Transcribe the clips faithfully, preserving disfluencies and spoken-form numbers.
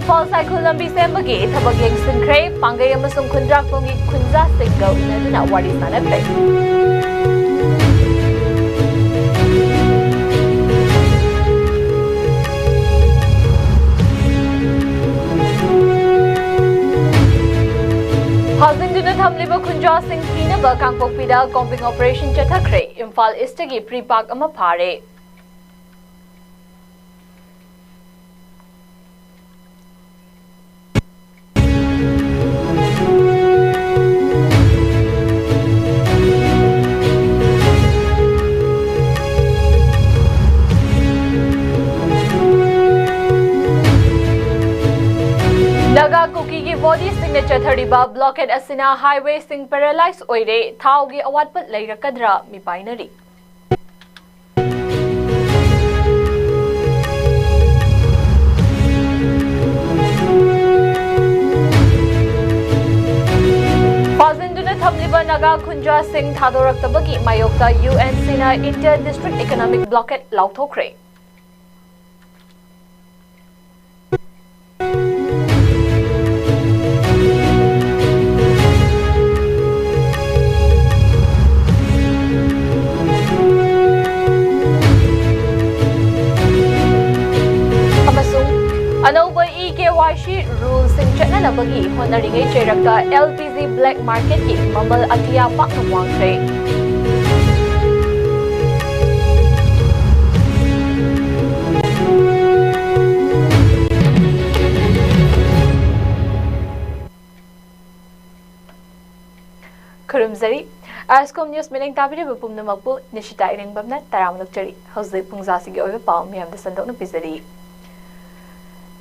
ꯏꯝꯐꯥꯜ ꯁꯥꯏꯈꯨꯜ ꯂꯝꯕꯤ ꯁꯦꯝꯕꯒꯤ ꯊꯕꯛ ꯌꯦꯡꯁꯤꯟꯈ꯭ꯔꯦ꯫ ꯄꯥꯡꯒꯩ ꯑꯃꯁꯨꯡ ꯈꯨꯟꯗ꯭ꯔꯥꯛꯄꯝꯒꯤ ꯈꯨꯟꯖꯥꯁꯤꯡꯒ ꯎꯅꯗꯨꯅ ꯋꯥꯔꯤ ꯁꯥꯟꯅꯈ꯭ꯔꯦ꯫ ꯐꯥꯖꯤꯟꯗꯨꯅ ꯊꯝꯂꯤꯕ ꯈꯨꯟꯖꯥꯁꯤꯡ ꯊꯤꯅꯕ ꯀꯥꯡꯄꯣꯛꯄꯤꯗ combing operation ꯆꯠꯊꯈ꯭ꯔꯦ꯫ ꯏꯝꯐꯥꯜ ꯏꯁꯇꯒꯤ ꯄ꯭ꯔꯤ ꯄꯥꯛ ꯑꯃ ꯐꯥꯔꯦ꯫ ꯅꯥꯒꯥ ꯀꯨꯀꯤꯒꯤ ꯕꯣꯗꯤꯁꯤꯡꯅ ꯆꯠꯊꯔꯤꯕ ꯕ꯭ꯂꯣꯀꯦꯠ ꯑꯁꯤꯅ ꯍꯥꯏꯋꯦꯁꯤꯡ ꯄꯦꯔꯥꯂꯥꯏꯖ ꯑꯣꯏꯔꯦ꯫ ꯊꯥꯎꯒꯤ ꯑꯋꯥꯠꯄ ꯂꯩꯔꯛꯀꯗ꯭ꯔꯥ ꯃꯤꯄꯥꯏꯅꯔꯤ꯫ ꯐꯥꯖꯤꯟꯗꯨꯅ ꯊꯝꯂꯤꯕ ꯅꯥꯒꯥ ꯈꯨꯟꯖꯥꯁꯤꯡ ꯊꯥꯗꯣꯔꯛꯇꯕꯒꯤ ꯃꯥꯌꯣꯛꯇ ꯌꯨ ꯑꯦꯟ ꯁꯤꯅ Inter District Economic Blockade ꯂꯥꯎꯊꯣꯛꯈ꯭ꯔꯦ꯫ ꯑꯃꯁꯨꯡ ꯑꯅꯧꯕ E K Y C ruleꯁꯤꯡ ꯆꯠꯅꯅꯕꯒꯤ ꯍꯣꯠꯅꯔꯤꯉꯩ ꯆꯩꯔꯛꯇ L P G black marketꯀꯤ ꯃꯃꯜ ꯑꯇꯤꯌꯥ ꯄꯥꯛꯅ ꯋꯥꯡꯈ꯭ꯔꯦ꯫ ꯈꯨꯔꯨꯝꯖꯔꯤ꯫ ꯑꯥꯏꯁꯀꯣꯝ ꯅ꯭ꯌꯨꯁ ꯃꯤꯠꯌꯦꯡ ꯇꯥꯕꯤꯔꯤꯕ ꯄꯨꯝꯅꯃꯛꯄꯨ ꯅꯤꯁꯤꯇꯥ ꯏꯔꯦꯡꯕꯝꯅ ꯇꯔꯥꯝꯅ ꯑꯣꯛꯆꯔꯤ꯫ ꯍꯧꯖꯤꯛ ꯄꯨꯡꯖꯥꯁꯤꯒꯤ ꯑꯣꯏꯕ ꯄꯥꯎ ꯃꯤꯌꯥꯝꯗ ꯁꯟꯗꯣꯛꯅ ꯄꯤꯖꯔꯤ꯫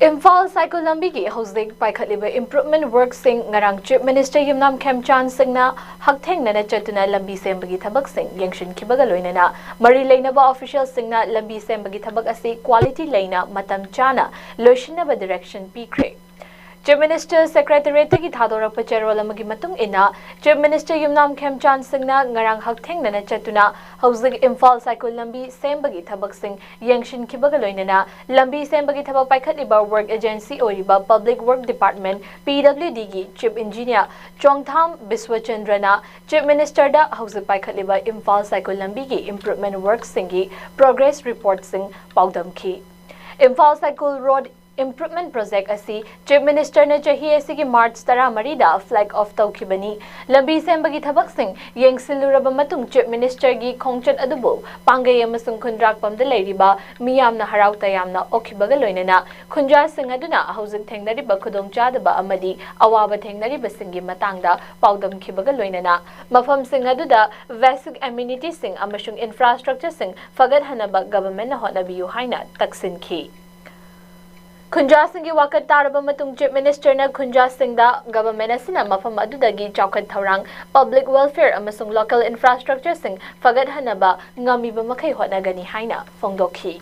ꯏꯝꯐꯥꯜ ꯁꯥꯏꯀꯜ ꯂꯝꯕꯤꯒꯤ ꯍꯧꯖꯤꯛ ꯄꯥꯏꯈꯠꯂꯤꯕ improvement workꯁꯤꯡ ꯉꯔꯥꯡ Chief Minister ꯌꯨꯝꯅꯥꯝ ꯈꯦꯝꯆꯥꯟ ꯁꯤꯡꯅ ꯍꯛꯊꯦꯡꯅꯅ ꯆꯠꯇꯨꯅ ꯂꯝꯕꯤ ꯁꯦꯝꯕꯒꯤ ꯊꯕꯛꯁꯤꯡ ꯌꯦꯡꯁꯤꯟꯈꯤꯕꯒ ꯂꯣꯏꯅꯅ ꯃꯔꯤ ꯂꯩꯅꯕ officialꯁꯤꯡꯅ ꯂꯝꯕꯤ ꯁꯦꯝꯕꯒꯤ ꯊꯕꯛ ꯑꯁꯤ quality ꯂꯩꯅ ꯃꯇꯝ ꯆꯥꯅ ꯂꯣꯏꯁꯤꯟꯅꯕ direction ꯄꯤꯈ꯭ꯔꯦ꯫ Chief Minister Secretariat ꯇꯒꯤ ꯊꯥꯗꯣꯔꯛꯄ ꯆꯦꯔꯣꯜ ꯑꯃꯒꯤ ꯃꯇꯨꯡ ꯏꯟꯅ, Chief Minister ꯌꯨꯝꯅꯥꯝ ꯈꯦꯝꯆꯥꯟ ꯁꯤꯡꯅ ꯉꯔꯥꯡ ꯍꯛꯊꯦꯡꯅꯅ ꯆꯠꯇꯨꯅ ꯍꯧꯖꯤꯛ ꯏꯝꯐꯥꯜ ꯁꯥꯏꯀꯨꯜ ꯂꯝꯕꯤ ꯁꯦꯝꯕꯒꯤ ꯊꯕꯛꯁꯤꯡ ꯌꯦꯡꯁꯤꯟꯈꯤꯕꯒ ꯂꯣꯏꯅꯅ ꯂꯝꯕꯤ ꯁꯦꯝꯕꯒꯤ ꯊꯕꯛ ꯄꯥꯏꯈꯠꯂꯤꯕ work agency ꯑꯣꯏꯔꯤꯕ Public Work Department, P W D ꯒꯤ Chief Engineer ꯆꯣꯡꯊꯥꯝ ꯕꯤꯁ꯭ꯋꯆꯟꯗ꯭ꯔꯅ Chief Minister ꯗ ꯍꯧꯖꯤꯛ ꯄꯥꯏꯈꯠꯂꯤꯕ ꯏꯝꯐꯥꯜ ꯁꯥꯏꯀꯨꯜ ꯂꯝꯕꯤꯒꯤ improvement work ꯁꯤꯡꯒꯤ progress report ꯁꯤꯡ ꯄꯥꯎꯗꯝꯈꯤ꯫ ꯏꯝꯐꯥꯜ ꯁꯥꯏꯀꯨꯜ road improvement project ꯑꯁꯤ Chief Minister ꯅ ꯆꯍꯤ ꯑꯁꯤꯒꯤ March ꯇꯔꯥꯃꯔꯤꯗ flag off ꯇꯧꯈꯤꯕꯅꯤ꯫ ꯂꯝꯕꯤ ꯁꯦꯝꯕꯒꯤ ꯊꯕꯛꯁꯤꯡ ꯌꯦꯡꯁꯤꯜꯂꯨꯔꯕ ꯃꯇꯨꯡ Chief Minister ꯒꯤ ꯈꯣꯡꯆꯠ ꯑꯗꯨꯕꯨ ꯄꯥꯡꯒꯩ ꯑꯃꯁꯨꯡ ꯈꯨꯟꯗ꯭ꯔꯥꯛꯄꯝꯗ ꯂꯩꯔꯤꯕ ꯃꯤꯌꯥꯝꯅ ꯍꯔꯥꯎ ꯇꯌꯥꯝꯅ ꯑꯣꯛꯈꯤꯕꯒ ꯂꯣꯏꯅꯅ ꯈꯨꯟꯖꯥꯁꯤꯡ ꯑꯗꯨꯅ ꯍꯧꯖꯤꯛ ꯊꯦꯡꯅꯔꯤꯕ ꯈꯨꯗꯣꯡꯆꯥꯗꯕ ꯑꯃꯗꯤ ꯑꯋꯥꯕ ꯊꯦꯡꯅꯔꯤꯕꯁꯤꯡꯒꯤ ꯃꯇꯥꯡꯗ ꯄꯥꯎꯗꯝꯈꯤꯕꯒ ꯂꯣꯏꯅꯅ ꯃꯐꯝꯁꯤꯡ ꯑꯗꯨꯗ basic amenities ꯁꯤꯡ ꯑꯃꯁꯨꯡ infrastructure ꯁꯤꯡ ꯐꯒꯠꯍꯟꯅꯕ government ꯅ ꯍꯣꯠꯅꯕꯤꯌꯨ ꯍꯥꯏꯅ ꯇꯛꯁꯤꯟꯈꯤ꯫ ꯈꯨꯟꯖꯥꯁꯤꯡꯒꯤ ꯋꯥꯀꯠ ꯇꯥꯔꯕ ꯃꯇꯨꯡ Chief Minister ꯅ ꯈꯨꯟꯖꯥꯁꯤꯡꯗ government ꯑꯁꯤꯅ ꯃꯐꯝ ꯑꯗꯨꯗꯒꯤ ꯆꯥꯎꯈꯠ ꯊꯧꯔꯥꯡ, public welfare ꯑꯃꯁꯨꯡ local infrastructure ꯁꯤꯡ ꯐꯒꯠꯍꯟꯅꯕ ꯉꯝꯃꯤꯕ ꯃꯈꯩ ꯍꯣꯠꯅꯒꯅꯤ ꯍꯥꯏꯅ ꯐꯣꯡꯗꯣꯛꯈꯤ꯫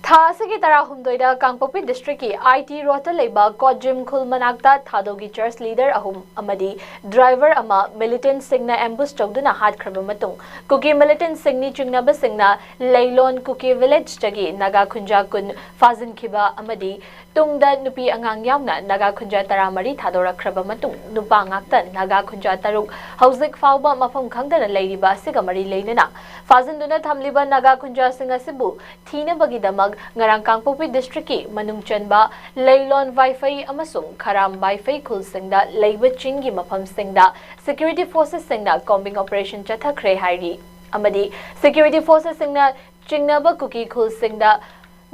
ꯊꯥ ꯑꯁꯤꯒꯤ ꯇꯔꯥꯍꯨꯝꯗꯣꯏꯗ ꯀꯥꯡꯄꯣꯛꯄꯤ district ꯀꯤ I T road ꯇ ꯂꯩꯕ ꯀꯣꯠꯖꯤꯝ ꯈꯨꯜ ꯃꯅꯥꯛꯇ ꯊꯥꯗꯧꯒꯤ church leader ꯑꯍꯨꯝ ꯑꯃꯗꯤ driver ꯑꯃ militant ꯁꯤꯡꯅ ambush ꯇꯧꯗꯨꯅ ꯍꯥꯠꯈ꯭ꯔꯕ ꯃꯇꯨꯡ, ꯀꯨꯀꯤ militant ꯁꯤꯡꯅꯤ ꯆꯤꯡꯅꯕꯁꯤꯡꯅ ꯂꯩꯂꯣꯟ ꯀꯨꯀꯤ village ꯇꯒꯤ ꯅꯥꯒꯥ ꯈꯨꯟꯖꯥ ꯀꯨꯟ ꯐꯥꯖꯤꯟꯈꯤꯕ ꯑꯃꯗꯤ ꯇꯨꯡꯗ ꯅꯨꯄꯤ ꯑꯉꯥꯡ ꯌꯥꯎꯅ ꯅꯥꯒꯥ ꯈꯨꯟꯖꯥ ꯇꯔꯥꯃꯔꯤ ꯊꯥꯗꯣꯔꯛꯈ꯭ꯔꯕ ꯃꯇꯨꯡ, ꯅꯨꯄꯥ ꯉꯥꯛꯇ ꯅꯥꯒꯥ ꯈꯨꯟꯖꯥ ꯇꯔꯨꯛ ꯍꯧꯖꯤꯛ ꯐꯥꯎꯕ ꯃꯐꯝ ꯈꯪꯗꯅ ꯂꯩꯔꯤꯕ ꯑꯁꯤꯒ ꯃꯔꯤ ꯂꯩꯅꯅ ꯐꯥꯖꯤꯟꯗꯨꯅ ꯊꯝꯂꯤꯕ ꯅꯥꯒꯥ ꯈꯨꯟꯖꯥꯁꯤꯡ ꯑꯁꯤꯕꯨ ꯊꯤꯅꯕꯒꯤꯗꯃꯛ ꯉꯔꯥꯡ ꯀꯥꯡꯄꯣꯛꯄꯤ district ꯀꯤ ꯃꯅꯨꯡ ꯆꯟꯕ ꯂꯩꯂꯣꯟ ꯋꯥꯏꯐꯩ ꯑꯃꯁꯨꯡ ꯈꯔꯥꯝ ꯋꯥꯏꯐꯩ ꯈꯨꯜꯁꯤꯡꯗ ꯂꯩꯕ ꯆꯤꯡꯒꯤ ꯃꯐꯝꯁꯤꯡꯗ security forces ꯁꯤꯡꯅ combing operation ꯆꯠꯊꯈ꯭ꯔꯦ ꯍꯥꯏꯔꯤ꯫ ꯑꯃꯗꯤ security forces ꯁꯤꯡꯅ ꯆꯤꯡꯅꯕ ꯀꯨꯀꯤ ꯈꯨꯜꯁꯤꯡꯗ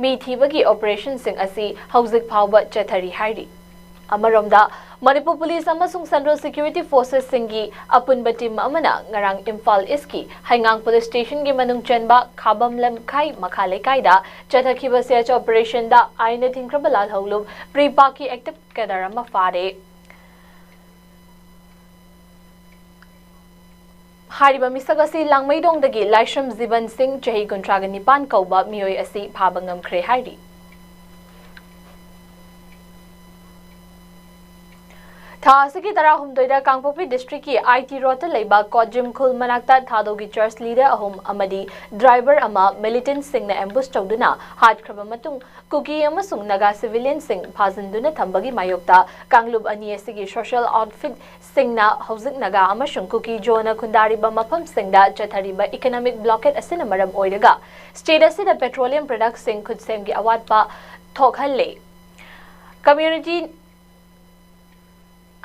ꯃꯤ ꯊꯤꯕꯒꯤ operation ꯁꯤꯡ ꯑꯁꯤ ꯍꯧꯖꯤꯛ ꯐꯥꯎꯕ ꯆꯠꯊꯔꯤ ꯍꯥꯏꯔꯤ꯫ ꯑꯃꯔꯣꯝꯗ, ꯃꯅꯤꯄꯨꯔ police ꯑꯃꯁꯨꯡ central security forces ꯁꯤꯡꯒꯤ ꯑꯄꯨꯟꯕ team ꯑꯃꯅ ꯉꯔꯥꯡ ꯏꯝꯐꯥꯜ East ꯀꯤ ꯍꯩꯉꯥꯡ police station ꯒꯤ ꯃꯅꯨꯡ ꯆꯟꯕ ꯈꯥꯕꯝ ꯂꯝꯈꯥꯏ ꯃꯈꯥ ꯂꯩꯀꯥꯏꯗ ꯆꯠꯊꯈꯤꯕ search operation ꯗ ꯑꯥꯏꯟꯅ ꯊꯤꯡꯈ꯭ꯔꯕ ꯂꯥꯜꯍꯧꯂꯨꯞ PREPAK ꯀꯤ active cadre ꯑꯃ ꯐꯥꯔꯦ꯫ ꯍꯥꯏꯔꯤꯕ ꯃꯤꯁꯛ ꯑꯁꯤ ꯂꯥꯡꯃꯩꯗꯣꯡꯗꯒꯤ ꯂꯥꯏꯁ꯭ꯔꯝ ꯖꯤꯕꯟ ꯁꯤꯡ, ꯆꯍꯤ ꯀꯨꯟꯊ꯭ꯔꯥꯒ ꯅꯤꯄꯥꯟ ꯀꯧꯕ ꯃꯤꯑꯣꯏ ꯑꯁꯤ ꯐꯥꯕ ꯉꯝꯈ꯭ꯔꯦ ꯍꯥꯏꯔꯤ꯫ ꯊꯥ ꯑꯁꯤꯒꯤ ꯇꯔꯥꯍꯨꯝꯗꯣꯏꯗ ꯀꯥꯡꯄꯣꯛꯄꯤ ꯗꯤꯁꯇ꯭ꯔꯤꯛꯀꯤ ꯑꯥꯏ ꯇꯤ ꯔꯣꯗꯇ ꯂꯩꯕ ꯀꯣꯠꯖꯤꯝ ꯈꯨꯜ ꯃꯅꯥꯛꯇ ꯊꯥꯗꯧꯒꯤ ꯆꯔꯆ ꯂꯤꯗꯔ ꯑꯍꯨꯝ ꯑꯃꯗꯤ ꯗ꯭ꯔꯥꯏꯚꯔ ꯑꯃ ꯃꯤꯂꯤꯇꯦꯟꯠꯁꯤꯡꯅ ꯑꯦꯝꯕꯨꯁ ꯇꯧꯗꯨꯅ ꯍꯥꯠꯈ꯭ꯔꯕ ꯃꯇꯨꯡ, ꯀꯨꯀꯤ ꯑꯃꯁꯨꯡ ꯅꯥꯒꯥ ꯁꯤꯚꯤꯂꯤꯌꯟꯁꯤꯡ ꯐꯥꯖꯤꯟꯗꯨꯅ ꯊꯝꯕꯒꯤ ꯃꯥꯌꯣꯛꯇ ꯀꯥꯡꯂꯨꯞ ꯑꯅꯤ ꯑꯁꯤꯒꯤ ꯁꯣꯁꯤꯌꯦꯜ ꯑꯥꯎꯠꯐꯤꯠꯁꯤꯡꯅ ꯍꯧꯖꯤꯛ ꯅꯥꯒꯥ ꯑꯃꯁꯨꯡ ꯀꯨꯀꯤ ꯖꯣꯅ ꯈꯨꯟꯗꯥꯔꯤꯕ ꯃꯐꯝꯁꯤꯡꯗ ꯆꯠꯊꯔꯤꯕ ꯏꯀꯣꯅꯣꯃꯤꯛ ꯕ꯭ꯂꯣꯀꯦꯠ ꯑꯁꯤꯅ ꯃꯔꯝ ꯑꯣꯏꯔꯒ ꯁ꯭ꯇꯦꯠ ꯑꯁꯤꯗ ꯄꯦꯇ꯭ꯔꯣꯂꯤꯌꯝ ꯄ꯭ꯔꯗꯛꯁꯤꯡ ꯈꯨꯠꯁꯦꯝꯒꯤ ꯑꯋꯥꯠꯄ ꯊꯣꯛꯍꯜꯂꯦ꯫ ꯀꯝꯃ꯭ꯌꯨꯅꯤꯇꯤ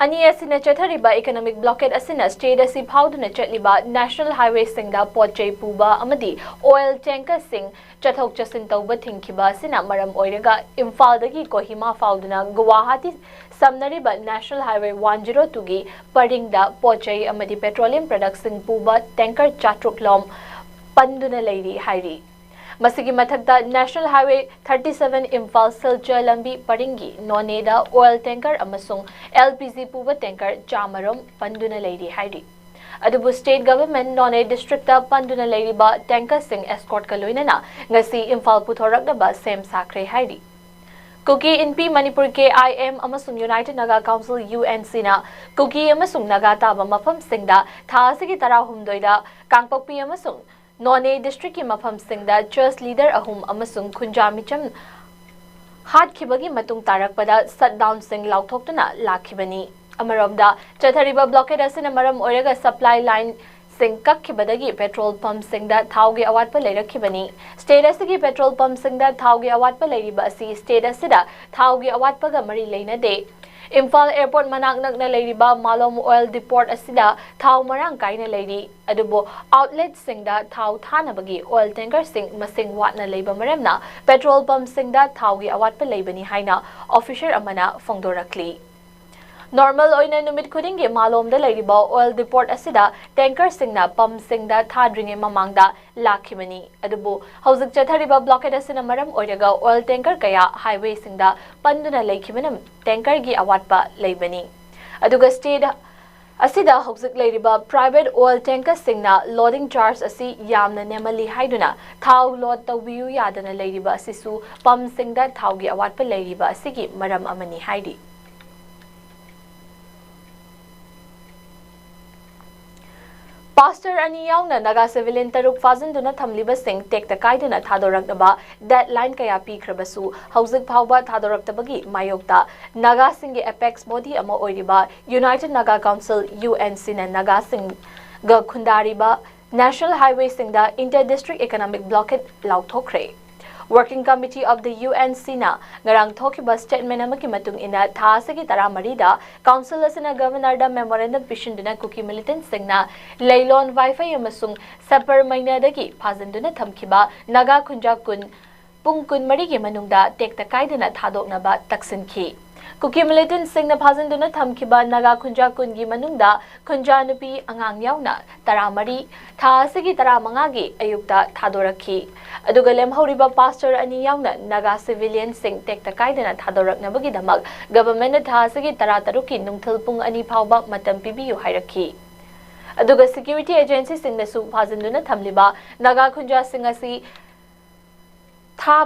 ꯑꯅꯤ ꯑꯁꯤꯅ ꯆꯠꯊꯔꯤꯕ ꯏꯀꯣꯅꯣꯃꯤꯛ ꯕ꯭ꯂꯣꯀꯦꯠ ꯑꯁꯤꯅ ꯁ꯭ꯇꯦꯠ ꯑꯁꯤ ꯐꯥꯎꯗꯨꯅ ꯆꯠꯂꯤꯕ ꯅꯦꯁꯅꯦꯜ ꯍꯥꯏꯋꯦꯁꯤꯡꯗ ꯄꯣꯠ ꯆꯩ ꯄꯨꯕ ꯑꯃꯗꯤ ꯑꯣꯏꯜ ꯇꯦꯡꯀꯔꯁꯤꯡ ꯆꯠꯊꯣꯛ ꯆꯠꯁꯤꯟ ꯇꯧꯕ ꯊꯤꯡꯈꯤꯕ ꯑꯁꯤꯅ ꯃꯔꯝ ꯑꯣꯏꯔꯒ ꯏꯝꯐꯥꯜꯗꯒꯤ ꯀꯣꯍꯤꯃꯥ ꯐꯥꯎꯗꯨꯅ ꯒꯨꯋꯥꯍꯥꯇꯤ ꯁꯝꯅꯔꯤꯕ ꯅꯦꯁꯅꯦꯜ ꯍꯥꯏꯋꯦ ꯋꯥꯟ ꯖꯤꯔꯣ ꯇꯨꯒꯤ ꯄꯔꯤꯡꯗ ꯄꯣꯠ ꯆꯩ ꯑꯃꯗꯤ ꯄꯦꯇ꯭ꯔꯣꯂꯤꯌꯝ ꯄ꯭ꯔꯗꯛꯁꯤꯡ ꯄꯨꯕ ꯇꯦꯡꯀꯔ ꯆꯥꯇ꯭ꯔꯨꯛ ꯂꯣꯝ ꯄꯟꯗꯨꯅ ꯂꯩꯔꯤ ꯍꯥꯏꯔꯤ꯫ ꯃꯁꯤꯒꯤ ꯃꯊꯛꯇ national highway thirty seven Imphal Silchar ꯂꯝꯕꯤ ꯄꯔꯤꯡꯒꯤ ꯅꯣꯅꯦꯗ ꯑꯣꯏꯜ ꯇꯦꯡꯀꯔ ꯑꯃꯁꯨꯡ ꯑꯦꯜ ꯄꯤ ꯖꯤ ꯄꯨꯕ ꯇꯦꯡꯀꯔ ꯆꯥꯃꯔꯣꯝ ꯄꯟꯗꯨꯅ ꯂꯩꯔꯤ ꯍꯥꯏꯔꯤ꯫ ꯑꯗꯨꯕꯨ ꯁ꯭ꯇꯦꯠ ꯒꯚꯔꯟꯃꯦꯟꯠ ꯅꯣꯅꯦ ꯗꯤꯁꯇ꯭ꯔꯤꯛꯇ ꯄꯟꯗꯨꯅ ꯂꯩꯔꯤꯕ ꯇꯦꯡꯀꯔꯁꯤꯡ ꯑꯦꯁꯀꯣꯔꯠꯀ ꯂꯣꯏꯅꯅ ꯉꯁꯤ ꯏꯝꯐꯥꯜ ꯄꯨꯊꯣꯔꯛꯅꯕ ꯁꯦꯝ ꯁꯥꯈ꯭ꯔꯦ ꯍꯥꯏꯔꯤ꯫ Kuki Inpi Manipur K I M ꯑꯃꯁꯨꯡ united Naga council U N ꯁꯤꯅ ꯀꯨꯀꯤ ꯑꯃꯁꯨꯡ ꯅꯥꯒꯥ ꯇꯥꯕ ꯃꯐꯝꯁꯤꯡꯗ ꯊꯥ ꯑꯁꯤꯒꯤ ꯇꯔꯥꯍꯨꯝꯗꯣꯏꯗ ꯀꯥꯡꯄꯣꯛꯄꯤ ꯑꯃꯁꯨꯡ ꯅꯣꯅꯦ ꯗꯤꯁꯇ꯭ꯔꯤꯛꯀꯤ ꯃꯐꯝꯁꯤꯡꯗ ꯆꯔꯆ ꯂꯤꯗꯔ ꯑꯍꯨꯝ ꯑꯃꯁꯨꯡ ꯈꯨꯟꯖꯥ ꯃꯤꯆꯝ ꯍꯥꯠꯈꯤꯕꯒꯤ ꯃꯇꯨꯡ ꯇꯥꯔꯛꯄꯗ ꯁꯠꯗꯥꯎꯟꯁꯤꯡ ꯂꯥꯎꯊꯣꯛꯇꯨꯅ ꯂꯥꯛꯈꯤꯕꯅꯤ꯫ ꯑꯃꯔꯣꯝꯗ, ꯆꯠꯊꯔꯤꯕ ꯕ꯭ꯂꯣꯀꯦꯠ ꯑꯁꯤꯅ ꯃꯔꯝ ꯑꯣꯏꯔꯒ ꯁꯄ꯭ꯂꯥꯏ ꯂꯥꯏꯟꯁꯤꯡ ꯀꯛꯈꯤꯕꯗꯒꯤ ꯄꯦꯇ꯭ꯔꯣꯜ ꯄꯝꯁꯤꯡꯗ ꯊꯥꯎꯒꯤ ꯑꯋꯥꯠꯄ ꯂꯩꯔꯛꯈꯤꯕꯅꯤ꯫ ꯁ꯭ꯇꯦꯠ ꯑꯁꯤꯒꯤ ꯄꯦꯇ꯭ꯔꯣꯜ ꯄꯝꯁꯤꯡꯗ ꯊꯥꯎꯒꯤ ꯑꯋꯥꯠꯄ ꯂꯩꯔꯤꯕ ꯑꯁꯤ ꯁ꯭ꯇꯦꯠ ꯑꯁꯤꯗ ꯊꯥꯎꯒꯤ ꯑꯋꯥꯠꯄꯒ ꯃꯔꯤ ꯂꯩꯅꯗꯦ꯫ ꯏꯝꯐꯥꯜ ꯑꯦꯌꯔꯄꯣꯔꯠ ꯃꯅꯥꯛ ꯅꯛꯅ ꯂꯩꯔꯤꯕ ꯃꯥꯂꯣꯝ ꯑꯣꯏꯜ ꯗꯤꯄꯣꯠ ꯑꯁꯤꯗ ꯊꯥꯎ ꯃꯔꯥꯡ ꯀꯥꯏꯅ ꯂꯩꯔꯤ꯫ ꯑꯗꯨꯕꯨ ꯑꯥꯎꯠꯂꯦꯠꯁꯤꯡꯗ ꯊꯥꯎ ꯊꯥꯅꯕꯒꯤ ꯑꯣꯏꯜ ꯇꯦꯡꯀꯔꯁꯤꯡ ꯃꯁꯤꯡ ꯋꯥꯠꯅ ꯂꯩꯕ ꯃꯔꯝꯅ ꯄꯦꯇ꯭ꯔꯣꯜ ꯄꯝꯁꯤꯡꯗ ꯊꯥꯎꯒꯤ ꯑꯋꯥꯠꯄ ꯂꯩꯕꯅꯤ ꯍꯥꯏꯅ ꯑꯣꯐꯤꯁꯔ ꯑꯃꯅ ꯐꯣꯡꯗꯣꯔꯛꯂꯤ꯫ ꯅꯣꯔꯃꯦꯜ ꯑꯣꯏꯅ ꯅꯨꯃꯤꯠ ꯈꯨꯗꯤꯡꯒꯤ ꯃꯥꯂꯣꯝꯗ ꯂꯩꯔꯤꯕ ꯑꯣꯏꯜ ꯗꯤꯄꯣꯠ ꯑꯁꯤꯗ ꯇꯦꯡꯀꯔꯁꯤꯡꯅ ꯄꯝꯁꯤꯡꯗ ꯊꯥꯗ꯭ꯔꯤꯉꯩ ꯃꯃꯥꯡꯗ ꯂꯥꯛꯈꯤꯕꯅꯤ꯫ ꯑꯗꯨꯕꯨ ꯍꯧꯖꯤꯛ ꯆꯠꯊꯔꯤꯕ ꯕ꯭ꯂꯣꯀꯦꯠ ꯑꯁꯤꯅ ꯃꯔꯝ ꯑꯣꯏꯔꯒ ꯑꯣꯏꯜ ꯇꯦꯡꯀꯔ ꯀꯌꯥ ꯍꯥꯏꯋꯦꯁꯤꯡꯗ ꯄꯟꯗꯨꯅ ꯂꯩꯈꯤꯕꯅ ꯇꯦꯡꯀꯔꯒꯤ ꯑꯋꯥꯠꯄ ꯂꯩꯕꯅꯤ꯫ ꯑꯗꯨꯒ ꯁ꯭ꯇꯦꯠ ꯑꯁꯤꯗ ꯍꯧꯖꯤꯛ ꯂꯩꯔꯤꯕ private oil tankerꯁꯤꯡꯅ loading charge ꯑꯁꯤ ꯌꯥꯝꯅ ꯅꯦꯝꯍꯜꯂꯤ ꯍꯥꯏꯗꯨꯅ ꯊꯥꯎ load ꯇꯧꯕꯤꯌꯨ ꯌꯥꯗꯅ ꯂꯩꯔꯤꯕ ꯑꯁꯤꯁꯨ pumpꯁꯤꯡꯗ ꯊꯥꯎꯒꯤ ꯑꯋꯥꯠꯄ ꯂꯩꯔꯤꯕ ꯑꯁꯤꯒꯤ ꯃꯔꯝ ꯑꯃꯅꯤ ꯍꯥꯏꯔꯤ꯫ ꯄꯥꯁꯇꯔ ꯑꯅꯤ ꯌꯥꯎꯅ ꯅꯥꯒꯥ civilian ꯇꯔꯨꯛ ꯐꯥꯖꯤꯟꯗꯨꯅ ꯊꯝꯂꯤꯕꯁꯤꯡ ꯇꯦꯛꯇ ꯀꯥꯏꯗꯅ ꯊꯥꯗꯣꯔꯛꯅꯕ deadline ꯀꯌꯥ ꯄꯤꯈ꯭ꯔꯕꯁꯨ ꯍꯧꯖꯤꯛ ꯐꯥꯎꯕ ꯊꯥꯗꯣꯔꯛꯇꯕꯒꯤ ꯃꯥꯌꯣꯛꯇ ꯅꯥꯒꯥꯁꯤꯡꯒꯤ apex body ꯑꯃ ꯑꯣꯏꯔꯤꯕ United Naga Council, UNCꯅ ꯅꯥꯒꯥꯁꯤꯡꯒ ꯈꯨꯟꯗꯥꯔꯤꯕ national highwayꯁꯤꯡꯗ inter district economic blockade ꯂꯥꯎꯊꯣꯛꯈ꯭ꯔꯦ꯫ Working Committee of the UNCꯅ ꯉꯔꯥꯡ ꯊꯣꯛꯈꯤꯕ statement ꯑꯃꯒꯤ ꯃꯇꯨꯡ ꯏꯟꯅ ꯊꯥ ꯑꯁꯤꯒꯤ ꯇꯔꯥꯃꯔꯤꯗ council ꯑꯁꯤꯅ governorꯗ memorandum ꯄꯤꯁꯤꯟꯗꯨꯅ ꯀꯨꯀꯤ militantꯁꯤꯡꯅ ꯂꯩꯂꯣꯟ ꯋꯥꯏꯐꯩ ꯑꯃꯁꯨꯡ ꯁꯄꯔ ꯃꯩꯅꯗꯒꯤ ꯐꯥꯖꯤꯟꯗꯨꯅ ꯊꯝꯈꯤꯕ ꯅꯥꯒꯥ ꯈꯨꯟꯖꯥ ꯀꯨꯟ ꯄꯨꯡ ꯀꯨꯟꯃꯔꯤꯒꯤ ꯃꯅꯨꯡꯗ ꯇꯦꯛꯇ ꯀꯥꯏꯗꯅ ꯊꯥꯗꯣꯛꯅꯕ ꯇꯛꯁꯤꯟꯈꯤ꯫ ꯀꯨꯀꯤ militantꯁꯤꯡꯅ ꯐꯥꯖꯤꯟꯗꯨꯅ ꯊꯝꯈꯤꯕ ꯅꯥꯒꯥ ꯈꯨꯟꯖꯥ ꯀꯨꯟꯒꯤ ꯃꯅꯨꯡꯗ ꯈꯨꯟꯖꯥ ꯅꯨꯄꯤ ꯑꯉꯥꯡ ꯌꯥꯎꯅ ꯇꯔꯥꯃꯔꯤ ꯊꯥ ꯑꯁꯤꯒꯤ ꯇꯔꯥꯃꯉꯥꯒꯤ ꯑꯌꯨꯛꯇ ꯊꯥꯗꯣꯔꯛꯈꯤ꯫ ꯑꯗꯨꯒ ꯂꯦꯝꯍꯧꯔꯤꯕ ꯄꯥꯁꯇꯔ ꯑꯅꯤ ꯌꯥꯎꯅ ꯅꯥꯒꯥ civilianꯁꯤꯡ ꯇꯦꯛꯇ ꯀꯥꯏꯗꯅ ꯊꯥꯗꯣꯔꯛꯅꯕꯒꯤꯗꯃꯛ governmentꯅ ꯊꯥ ꯑꯁꯤꯒꯤ ꯇꯔꯥꯇꯔꯨꯛꯀꯤ ꯅꯨꯡꯊꯤꯜ ꯄꯨꯡ ꯑꯅꯤ ꯐꯥꯎꯕ ꯃꯇꯝ ꯄꯤꯕꯤꯌꯨ ꯍꯥꯏꯔꯛꯈꯤ꯫ ꯑꯗꯨꯒ security agencyꯁꯤꯡꯅꯁꯨ ꯐꯥꯖꯤꯟꯗꯨꯅ ꯊꯝꯂꯤꯕ ꯅꯥꯒꯥ ꯈꯨꯟꯖꯥꯁꯤꯡ ꯑꯁꯤ ꯊꯥ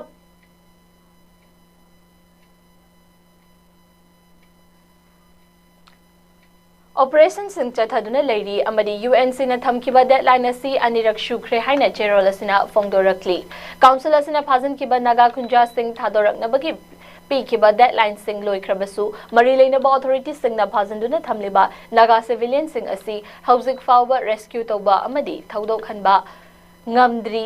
operationꯁꯤꯡ ꯆꯠꯊꯗꯨꯅ ꯂꯩꯔꯤ ꯑꯃꯗꯤ UNCꯅ ꯊꯝꯈꯤꯕ deadline ꯑꯁꯤ ꯑꯅꯤꯔꯛ ꯁꯨꯈ꯭ꯔꯦ ꯍꯥꯏꯅ ꯆꯦꯔꯣꯜ ꯑꯁꯤꯅ ꯐꯣꯡꯗꯣꯔꯛꯂꯤ꯫ Council ꯑꯁꯤꯅ ꯐꯥꯖꯤꯟꯈꯤꯕ ꯅꯥꯒꯥ ꯈꯨꯟꯖꯥꯁꯤꯡ ꯊꯥꯗꯣꯔꯛꯅꯕꯒꯤ ꯄꯤꯈꯤꯕ deadlineꯁꯤꯡ ꯂꯣꯏꯈ꯭ꯔꯕꯁꯨ ꯃꯔꯤ ꯂꯩꯅꯕ authorityꯁꯤꯡꯅ ꯐꯥꯖꯤꯟꯗꯨꯅ ꯊꯝꯂꯤꯕ ꯅꯥꯒꯥ civilianꯁꯤꯡ ꯑꯁꯤ ꯍꯧꯖꯤꯛ ꯐꯥꯎꯕ rescue ꯇꯧꯕ ꯑꯃꯗꯤ ꯊꯧꯗꯣꯛꯍꯟꯕ ꯉꯝꯗ꯭ꯔꯤ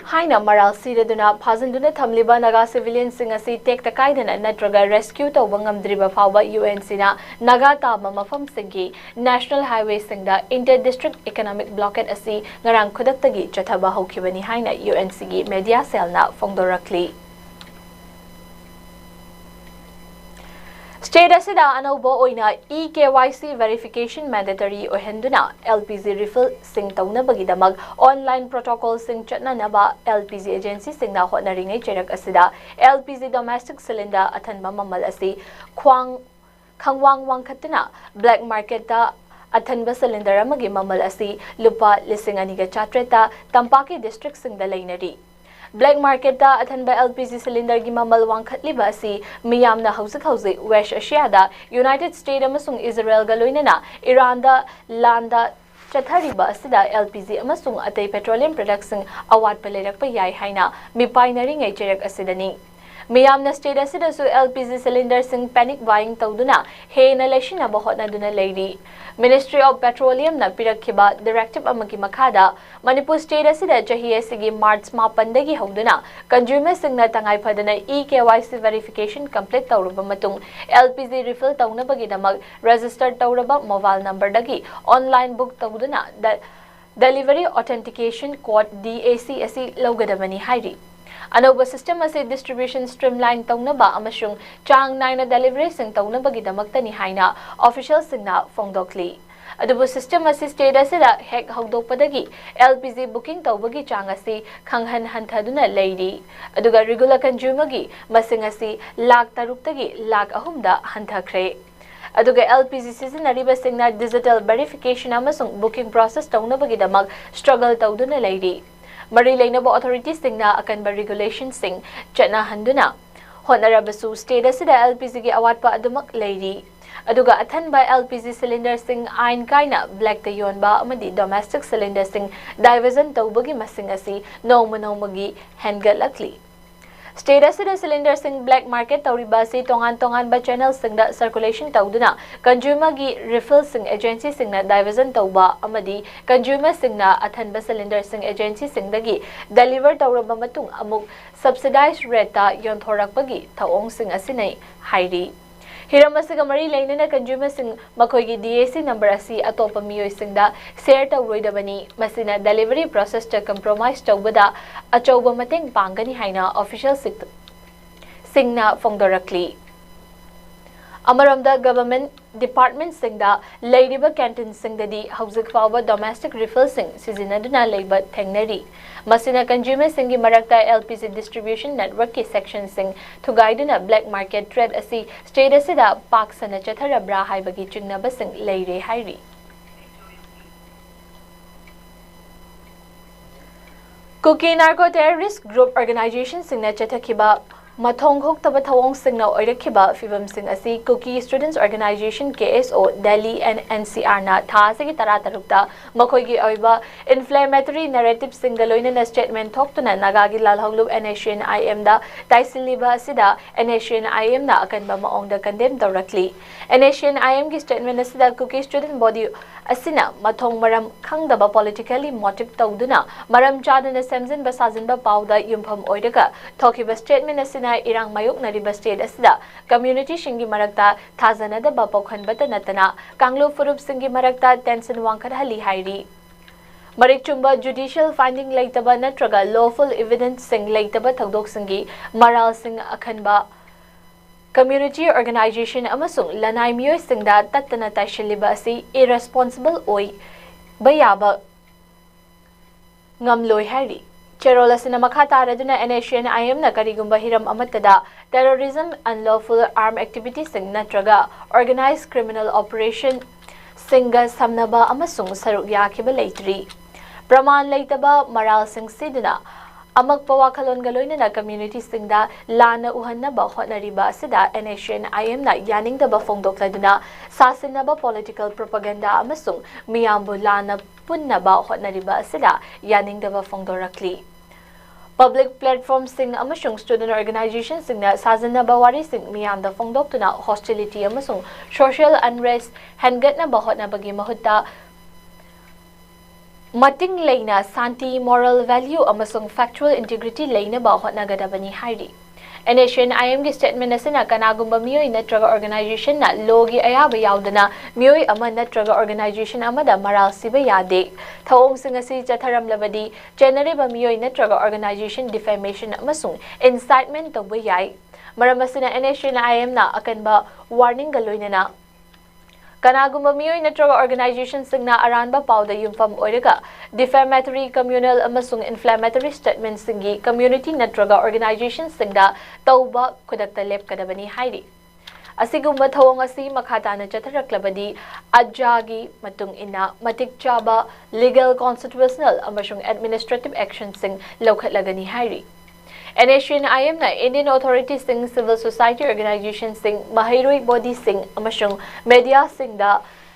ꯍꯥꯏꯅ ꯃꯔꯥꯜ ꯁꯤꯔꯗꯨꯅ ꯐꯥꯖꯤꯟꯗꯨꯅ ꯊꯝꯂꯤꯕ ꯅꯥꯒꯥ civilianꯁꯤꯡ ꯑꯁꯤ ꯇꯦꯛꯇ ꯀꯥꯏꯗꯅ ꯅꯠꯇ꯭ꯔꯒ rescue ꯇꯧꯕ ꯉꯝꯗ꯭ꯔꯤꯕ ꯐꯥꯎꯕ UNCꯅ ꯅꯥꯒꯥ ꯇꯥꯕ ꯃꯐꯝꯁꯤꯡꯒꯤ national highwayꯁꯤꯡꯗ inter district economic blockade ꯑꯁꯤ ꯉꯔꯥꯡ ꯈꯨꯗꯛꯇꯒꯤ ꯆꯠꯊꯕ ꯍꯧꯈꯤꯕꯅꯤ ꯍꯥꯏꯅ UNCꯒꯤ media cellꯅ ꯐꯣꯡꯗꯣꯔꯛꯂꯤ꯫ State ꯑꯁꯤꯗ ꯑꯅꯧꯕ ꯑꯣꯏꯅ eKYC verification mandatory ꯑꯣꯏꯍꯟꯗꯨꯅ LPG refillꯁꯤꯡ ꯇꯧꯅꯕꯒꯤꯗꯃꯛ online protocolꯁꯤꯡ ꯆꯠꯅꯅꯕ LPG agencyꯁꯤꯡꯅ ꯍꯣꯠꯅꯔꯤꯉꯩ ꯆꯩꯔꯛ ꯑꯁꯤꯗ LPG domestic cylinder ꯑꯊꯟꯕ ꯃꯃꯜ ꯑꯁꯤ ꯈ꯭ꯋꯥꯡ ꯈꯪꯋꯥꯡ ꯋꯥꯡꯈꯠꯇꯨꯅ black marketꯇ ꯑꯊꯟꯕ cylinder ꯑꯃꯒꯤ ꯃꯃꯜ ꯑꯁꯤ ꯂꯨꯄꯥ ꯂꯤꯁꯤꯡ ꯑꯅꯤꯒ ꯆꯥꯇ꯭ꯔꯦꯠꯇ ꯇꯝꯄꯥꯛꯀꯤ districtꯁꯤꯡꯗ ꯂꯩꯅꯔꯤ꯫ Black marketꯇ ꯑꯊꯟꯕ L P G cylinderꯒꯤ ꯃꯃꯜ ꯋꯥꯡꯈꯠꯂꯤꯕ ꯑꯁꯤ ꯃꯤꯌꯥꯝꯅ ꯍꯧꯖꯤꯛ ꯍꯧꯖꯤꯛ West Asiaꯗ United States ꯑꯃꯁꯨꯡ ꯏꯖꯔꯦꯜꯒ ꯂꯣꯏꯅꯅ ꯏꯔꯥꯟꯗ ꯂꯥꯟꯗ ꯆꯠꯊꯔꯤꯕ ꯑꯁꯤꯗ L P G ꯑꯃꯁꯨꯡ ꯑꯇꯩ petroleum productꯁꯤꯡ ꯑꯋꯥꯠꯄ ꯂꯩꯔꯛꯄ ꯌꯥꯏ ꯍꯥꯏꯅ ꯃꯤꯄꯥꯏꯅꯔꯤꯉꯩ ꯆꯩꯔꯛ ꯑꯁꯤꯗꯅꯤ꯫ ꯃꯤꯌꯥꯝꯅ state ꯑꯁꯤꯗꯁꯨ L P G cylinderꯁꯤꯡ panic buying ꯇꯧꯗꯨꯅ ꯍꯦꯟꯅ ꯂꯩꯁꯤꯟꯅꯕ ꯍꯣꯠꯅꯗꯨꯅ ꯂꯩꯔꯤ꯫ Ministry of Petroleumꯅ ꯄꯤꯔꯛꯈꯤꯕ directive ꯑꯃꯒꯤ ꯃꯈꯥꯗ ꯃꯅꯤꯄꯨꯔ state ꯑꯁꯤꯗ ꯆꯍꯤ ꯑꯁꯤꯒꯤ March ꯃꯥꯄꯟꯗꯒꯤ ꯍꯧꯗꯨꯅ consumerꯁꯤꯡꯅ ꯇꯉꯥꯏ ꯐꯗꯅ e-K Y C verification complete ꯇꯧꯔꯕ ꯃꯇꯨꯡ L P G refill ꯇꯧꯅꯕꯒꯤꯗꯃꯛ register ꯇꯧꯔꯕ mobile numberꯗꯒꯤ online book ꯇꯧꯗꯨꯅ ꯗ-, Delivery Authentication Code, D A C, ꯑꯁꯤ ꯂꯧꯒꯗꯕꯅꯤ ꯍꯥꯏꯔꯤ꯫ ꯑꯅꯧꯕ system ꯑꯁꯤ distribution streamline ꯇꯧꯅꯕ ꯑꯃꯁꯨꯡ ꯆꯥꯡ ꯅꯥꯏꯅ deliveryꯁꯤꯡ ꯇꯧꯅꯕꯒꯤꯗꯃꯛꯇꯅꯤ ꯍꯥꯏꯅ officialꯁꯤꯡꯅ ꯐꯣꯡꯗꯣꯛꯂꯤ꯫ ꯑꯗꯨꯕꯨ system ꯑꯁꯤ state ꯑꯁꯤꯗ ꯍꯦꯛ ꯍꯧꯗꯣꯛꯄꯗꯒꯤ L P G booking ꯇꯧꯕꯒꯤ ꯆꯥꯡ ꯑꯁꯤ ꯈꯪꯍꯟ ꯍꯟꯊꯗꯨꯅ ꯂꯩꯔꯤ꯫ ꯑꯗꯨꯒ regular consumerꯒꯤ ꯃꯁꯤꯡ ꯑꯁꯤ ꯂꯥꯈ ꯇꯔꯨꯛꯇꯒꯤ ꯂꯥꯈ ꯑꯍꯨꯝꯗ ꯍꯟꯊꯈ꯭ꯔꯦ꯫ ꯑꯗꯨꯒ L P G ꯁꯤꯖꯤꯟꯅꯔꯤꯕꯁꯤꯡꯅ digital verification ꯑꯃꯁꯨꯡ booking process ꯇꯧꯅꯕꯒꯤꯗꯃꯛ struggle ꯇꯧꯗꯨꯅ ꯂꯩꯔꯤ꯫ ꯃꯔꯤ ꯂꯩꯅꯕ authorityꯁꯤꯡꯅ ꯑꯀꯟꯕ regulationꯁꯤꯡ ꯆꯠꯅꯍꯟꯗꯨꯅ ꯍꯣꯠꯅꯔꯕꯁꯨ state ꯑꯁꯤꯗ L P Gꯒꯤ ꯑꯋꯥꯠꯄ ꯑꯗꯨꯃꯛ ꯂꯩꯔꯤ꯫ ꯑꯗꯨꯒ ꯑꯊꯟꯕ L P G cylinderꯁꯤꯡ ꯑꯥꯏꯟ ꯀꯥꯏꯅ blackꯇ ꯌꯣꯟꯕ ꯑꯃꯗꯤ domestic cylinderꯁꯤꯡ diversion ꯇꯧꯕꯒꯤ ꯃꯁꯤꯡ ꯑꯁꯤ ꯅꯣꯡꯃ ꯅꯣꯡꯃꯒꯤ ꯍꯦꯟꯒꯠꯂꯛꯂꯤ꯫ State ꯑꯁꯤꯗ cylinderꯁꯤꯡ black market ꯇꯧꯔꯤꯕ ꯑꯁꯤ ꯇꯣꯉꯥꯟ ꯇꯣꯉꯥꯟꯕ channelꯁꯤꯡꯗ circulation ꯇꯧꯗꯨꯅ consumerꯒꯤ refillꯁꯤꯡ agencyꯁꯤꯡꯅ diversion ꯇꯧꯕ ꯑꯃꯗꯤ consumerꯁꯤꯡꯅ ꯑꯊꯟꯕ cylinderꯁꯤꯡ agencyꯁꯤꯡꯗꯒꯤ deliver ꯇꯧꯔꯕ ꯃꯇꯨꯡ ꯑꯃꯨꯛ subsidized rateꯇ ꯌꯣꯟꯊꯣꯔꯛꯄꯒꯤ ꯊꯧꯑꯣꯡꯁꯤꯡ ꯑꯁꯤꯅꯤ ꯍꯥꯏꯔꯤ꯫ ꯍꯤꯔꯝ ꯑꯁꯤꯒ ꯃꯔꯤ ꯂꯩꯅꯅ consumerꯁꯤꯡ ꯃꯈꯣꯏꯒꯤ D A C number ꯑꯁꯤ ꯑꯇꯣꯞꯄ ꯃꯤꯑꯣꯏꯁꯤꯡꯗ share ꯇꯧꯔꯣꯏꯗꯕꯅꯤ, ꯃꯁꯤꯅ delivery processꯇ compromise ꯇꯧꯕꯗ ꯑꯆꯧꯕ ꯃꯇꯦꯡ ꯄꯥꯡꯒꯅꯤ ꯍꯥꯏꯅ officialꯁꯤꯡꯅ ꯐꯣꯡꯗꯣꯔꯛꯂꯤ꯫ ꯑꯃꯔꯣꯝꯗ, ꯒꯚꯔꯟꯃꯦꯟꯠ ꯗꯤꯄꯥꯔꯠꯃꯦꯟꯠꯁꯤꯡꯗ ꯂꯩꯔꯤꯕ ꯀꯦꯟꯇꯤꯟꯁꯤꯡꯗꯗꯤ ꯍꯧꯖꯤꯛ ꯐꯥꯎꯕ ꯗꯣꯃꯦꯁꯇꯤꯛ ꯔꯤꯐꯤꯜꯁꯤꯡ ꯁꯤꯖꯤꯟꯅꯗꯨꯅ ꯂꯩꯕ ꯊꯦꯡꯅꯔꯤ꯫ ꯃꯁꯤꯅ ꯀꯟꯖ꯭ꯌꯨꯃꯔꯁꯤꯡꯒꯤ ꯃꯔꯛꯇ ꯑꯦꯜ ꯄꯤ ꯖꯤ ꯗꯤꯁꯇ꯭ꯔꯤꯕ꯭ꯌꯨꯁꯟ ꯅꯦꯠꯋꯔꯛꯀꯤ ꯁꯦꯛꯁꯟꯁꯤꯡ ꯊꯨꯒꯥꯏꯗꯨꯅ ꯕ꯭ꯂꯦꯛ ꯃꯥꯔꯀꯦꯠ ꯇ꯭ꯔꯦꯗ ꯑꯁꯤ ꯁ꯭ꯇꯦꯠ ꯑꯁꯤꯗ ꯄꯥꯛ ꯁꯟꯅ ꯆꯠꯊꯔꯕ꯭ꯔꯥ ꯍꯥꯏꯕꯒꯤ ꯆꯤꯡꯅꯕꯁꯤꯡ ꯂꯩꯔꯦ ꯍꯥꯏꯔꯤ꯫ ꯀꯨꯀꯤ ꯅꯥꯔꯀꯣ ꯇꯦꯔꯣꯔꯤꯁ꯭ꯠ ꯒ꯭ꯔꯨꯞ ꯑꯣꯔꯒꯅꯥꯏꯖꯦꯁꯟꯁꯤꯡꯅ ꯆꯠꯊꯈꯤꯕ ꯃꯊꯣꯡ ꯍꯨꯛꯇꯕ ꯊꯧꯑꯣꯡꯁꯤꯡꯅ ꯑꯣꯏꯔꯛꯈꯤꯕ ꯐꯤꯚꯝꯁꯤꯡ ꯑꯁꯤ ꯀꯨꯀꯤ ꯁ꯭ꯇꯨꯗꯦꯟꯠꯁ ꯑꯣꯔꯒꯅꯥꯏꯖꯦꯁꯟ, ꯀꯦ ꯑꯦꯁ ꯑꯣ, ꯗꯦꯜꯂꯤ and ꯑꯦꯟ ꯁꯤ ꯑꯥꯔꯅ ꯊꯥ ꯑꯁꯤꯒꯤ ꯇꯔꯥꯇꯔꯨꯛꯇ ꯃꯈꯣꯏꯒꯤ ꯑꯣꯏꯕ ꯏꯟꯐ꯭ꯂꯦꯃꯦꯇꯔꯤ ꯅꯦꯔꯦꯇꯤꯚꯁꯤꯡꯒ ꯂꯣꯏꯅꯅ ꯁ꯭ꯇꯦꯠꯃꯦꯟꯠ ꯊꯣꯛꯇꯨꯅ ꯅꯥꯒꯥꯒꯤ ꯂꯥꯜꯍꯧꯂꯨꯞ ꯑꯦꯟ ꯑꯦꯁ ꯁꯤ ꯑꯦꯟ ꯑꯥꯏ ꯑꯦꯝꯗ ꯇꯥꯏꯁꯤꯜꯂꯤꯕ ꯑꯁꯤꯗ ꯑꯦꯟ ꯑꯦꯁ ꯁꯤ ꯑꯦꯟ ꯑꯥꯏ ꯑꯦꯝꯅ ꯑꯀꯟꯕ ꯃꯑꯣꯡꯗ condemn ꯇꯧꯔꯛꯂꯤ꯫ And S C and ꯑꯥꯏ ꯑꯦꯝꯒꯤ ꯁ꯭ꯇꯦꯠꯃꯦꯟꯠ ꯑꯁꯤꯗ ꯀꯨꯀꯤ ꯁ꯭ꯇꯨꯗꯦꯟꯠ ꯕꯣꯗꯤ ꯑꯁꯤꯅ ꯃꯊꯣꯡ ꯃꯔꯝ ꯈꯪꯗꯕ ꯄꯣꯂꯤꯇꯤꯀꯦꯜꯂꯤ ꯃꯣꯇꯤꯚ ꯇꯧꯗꯨꯅ ꯃꯔꯝ ꯆꯥꯗꯅ ꯁꯦꯝꯖꯤꯟꯕ ꯁꯥꯖꯤꯟꯕ ꯄꯥꯎꯗ ꯌꯨꯝꯐꯝ ꯑꯣꯏꯔꯒ ꯊꯣꯛꯈꯤꯕ ꯁ꯭ꯇꯦꯠꯃꯦꯟꯠ ꯑꯁꯤꯅ ꯏꯔꯥꯡ ꯃꯥꯌꯣꯛꯅꯔꯤꯕ ꯁ꯭ꯇꯦꯠ ꯑꯁꯤꯗ ꯀꯝꯃ꯭ꯌꯨꯅꯤꯇꯤꯁꯤꯡꯒꯤ ꯃꯔꯛꯇ ꯊꯥꯖꯅꯗꯕ ꯄꯣꯛꯍꯟꯕꯇ ꯅꯠꯇꯅ ꯀꯥꯡꯂꯨꯞ ꯐꯨꯔꯨꯞꯁꯤꯡꯒꯤ ꯃꯔꯛꯇ ꯇꯦꯟꯁꯟ ꯋꯥꯡꯈꯠꯍꯜꯂꯤ ꯍꯥꯏꯔꯤ꯫ ꯃꯔꯤꯛ ꯆꯨꯝꯕ ꯖꯨꯗꯤꯁꯤꯌꯦꯜ ꯐꯥꯏꯟꯗꯤꯡ ꯂꯩꯇꯕ ꯅꯠꯇ꯭ꯔꯒ ꯂꯣꯐꯨꯜ ꯏꯚꯤꯗꯦꯟꯁꯁꯤꯡ ꯂꯩꯇꯕ ꯊꯧꯗꯣꯛꯁꯤꯡꯒꯤ ꯃꯔꯥꯜꯁꯤꯡ ꯑꯈꯟꯕ ꯀꯝꯃ꯭ꯌꯨꯅꯤꯇꯤ ꯑꯣꯔꯒꯅꯥꯏꯖꯦꯁꯟ ꯑꯃꯁꯨꯡ ꯂꯅꯥꯏ ꯃꯤꯑꯣꯏꯁꯤꯡꯗ ꯇꯠꯇꯅ ꯇꯥꯏꯁꯤꯜꯂꯤꯕ ꯑꯁꯤ ꯏꯔꯦꯁꯄꯣꯟꯁꯤꯕꯜ ꯑꯣꯏꯕ ꯌꯥꯕ ꯉꯝꯂꯣꯏ ꯍꯥꯏꯔꯤ꯫ ꯆꯦꯔꯣꯜ ꯑꯁꯤꯅ ꯃꯈꯥ ꯇꯥꯔꯗꯨꯅ ꯑꯦꯟ ꯑꯦꯁ ꯁꯤ ꯑꯦꯟ ꯑꯥꯏ ꯑꯦꯝꯅ ꯀꯔꯤꯒꯨꯝꯕ ꯍꯤꯔꯝ ꯑꯃꯠꯇꯗ ꯇꯦꯔꯣꯔꯤꯖꯝ, ꯑꯟꯂꯣꯐꯨꯜ ꯑꯥꯔꯝ ꯑꯦꯛꯇꯤꯚꯤꯇꯤꯁꯤꯡ ꯅꯠꯇ꯭ꯔꯒ ꯑꯣꯔꯒꯅꯥꯏꯖ ꯀ꯭ꯔꯤꯃꯤꯅꯦꯜ ꯑꯣꯄꯔꯦꯁꯟꯁꯤꯡꯒ ꯁꯝꯅꯕ ꯑꯃꯁꯨꯡ ꯁꯔꯨꯛ ꯌꯥꯈꯤꯕ ꯂꯩꯇ꯭ꯔꯤ꯫ ꯄ꯭ꯔꯃꯥꯟ ꯂꯩꯇꯕ ꯃꯔꯥꯜꯁꯤꯡ ꯁꯤꯗꯨꯅ ꯑꯃꯛꯄ ꯋꯥꯈꯜꯂꯣꯟꯒ ꯂꯣꯏꯅꯅ ꯀꯝꯃ꯭ꯌꯨꯅꯤꯇꯤꯁꯤꯡꯗ ꯂꯥꯟꯅ ꯎꯍꯟꯅꯕ ꯍꯣꯠꯅꯔꯤꯕ ꯑꯁꯤꯗ ꯑꯦꯟ ꯑꯦꯁ ꯁꯤ ꯑꯦꯟ ꯑꯥꯏ ꯑꯦꯝꯅ ꯌꯥꯅꯤꯡꯗꯕ ꯐꯣꯡꯗꯣꯛꯂꯗꯨꯅ ꯁꯥꯁꯤꯟꯅꯕ ꯄꯣꯂꯤꯇꯤꯀꯦꯜ ꯄ꯭ꯔꯣꯄꯥꯒꯦꯟꯗꯥ ꯑꯃꯁꯨꯡ ꯃꯤꯌꯥꯝꯕꯨ ꯂꯥꯟꯅ ꯄꯨꯟꯅꯕ ꯍꯣꯠꯅꯔꯤꯕ ꯑꯁꯤꯗ ꯌꯥꯅꯤꯡꯗꯕ ꯐꯣꯡꯗꯣꯔꯛꯂꯤ꯫ ꯄꯕ꯭ꯂꯤꯛ ꯄ꯭ꯂꯦꯠꯐꯣꯔꯝꯁꯤꯡ ꯑꯃꯁꯨꯡ ꯁ꯭ꯇꯨꯗꯦꯟꯠ ꯑꯣꯔꯒꯅꯥꯏꯖꯦꯁꯟꯁꯤꯡꯅ ꯁꯥꯖꯤꯟꯅꯕ ꯋꯥꯔꯤꯁꯤꯡ ꯃꯤꯌꯥꯝꯗ ꯐꯣꯡꯗꯣꯛꯇꯨꯅ ꯍꯣꯁꯇꯤꯂꯤꯇꯤ ꯑꯃꯁꯨꯡ ꯁꯣꯁꯤꯌꯦꯜ ꯑꯟꯔꯦꯁ꯭ꯠ ꯍꯦꯟꯒꯠꯅꯕ ꯍꯣꯠꯅꯕꯒꯤ ꯃꯍꯨꯠꯇ ꯃꯇꯤꯡ ꯂꯩꯅ ꯁꯥꯟꯇꯤ, ꯃꯣꯔꯦꯜ ꯚꯦꯂ꯭ꯌꯨ ꯑꯃꯁꯨꯡ ꯐꯦꯛꯆꯨꯑꯦꯜ ꯏꯟꯇꯤꯒ꯭ꯔꯤꯇꯤ ꯂꯩꯅꯕ ꯍꯣꯠꯅꯒꯗꯕꯅꯤ ꯍꯥꯏꯔꯤ꯫ ꯑꯦꯟ ꯑꯦꯁ ꯁꯤ ꯑꯦꯟ ꯑꯥꯏ ꯑꯦꯝꯒꯤ ꯁ꯭ꯇꯦꯠꯃꯦꯟꯠ ꯑꯁꯤꯅ ꯀꯅꯥꯒꯨꯝꯕ ꯃꯤꯑꯣꯏ ꯅꯠꯇ꯭ꯔꯒ ꯑꯣꯔꯒꯅꯥꯏꯖꯦꯁꯟꯅ ꯂꯣꯒꯤ ꯑꯌꯥꯕ ꯌꯥꯎꯗꯅ ꯃꯤꯑꯣꯏ ꯑꯃ ꯅꯠꯇ꯭ꯔꯒ ꯑꯣꯔꯒꯅꯥꯏꯖꯦꯁꯟ ꯑꯃꯗ ꯃꯔꯥꯜ ꯁꯤꯕ ꯌꯥꯗꯦ꯫ ꯊꯧꯑꯣꯡꯁꯤꯡ ꯑꯁꯤ ꯆꯠꯊꯔꯝꯂꯕꯗꯤ ꯆꯦꯟꯅꯔꯤꯕ ꯃꯤꯑꯣꯏ ꯅꯠꯇ꯭ꯔꯒ ꯑꯣꯔꯒꯅꯥꯏꯖꯦꯁꯟ ꯗꯤꯐꯦꯃꯦꯁꯟ ꯑꯃꯁꯨꯡ ꯏꯟꯁꯥꯏꯠꯃꯦꯟꯠ ꯇꯧꯕ ꯌꯥꯏ꯫ ꯃꯔꯝ ꯑꯁꯤꯅ NSUIM ꯅ ꯑꯀꯟꯕ warning ꯒ ꯂꯣꯏꯅꯅ ꯀꯅꯥꯒꯨꯝꯕ ꯃꯤꯑꯣꯏ ꯅꯠꯇ꯭ꯔꯒ organization ꯁꯤꯡꯅ ꯑꯔꯥꯟꯕ ꯄꯥꯎꯗ ꯌꯨꯝꯐꯝ ꯑꯣꯏꯔꯒ defamatory, communal ꯑꯃꯁꯨꯡ inflammatory statement ꯁꯤꯡꯒꯤ community ꯅꯠꯇ꯭ꯔꯒ organization ꯁꯤꯡꯗ ꯇꯧꯕ ꯈꯨꯗꯛꯇ ꯂꯦꯞꯀꯗꯕꯅꯤ ꯍꯥꯏꯔꯤ꯫ ꯑꯁꯤꯒꯨꯝꯕ ꯊꯧꯑꯣꯡ ꯑꯁꯤ ꯃꯈꯥ ꯇꯥꯅ ꯆꯠꯊꯔꯛꯂꯕꯗꯤ ꯑꯖꯥꯒꯤ ꯃꯇꯨꯡ ꯏꯟꯅ ꯃꯇꯤꯛ ꯆꯥꯕ legal, constitutional ꯑꯃꯁꯨꯡ administrative action ꯁꯤꯡ ꯂꯧꯈꯠꯂꯒꯅꯤ ꯍꯥꯏꯔꯤ꯫ NSUIM ꯅ Indian authority ꯁꯤꯡ, civil society organization ꯁꯤꯡ, ꯃꯍꯩꯔꯣꯏ body ꯁꯤꯡ ꯑꯃꯁꯨꯡ media ꯁꯤꯡꯗ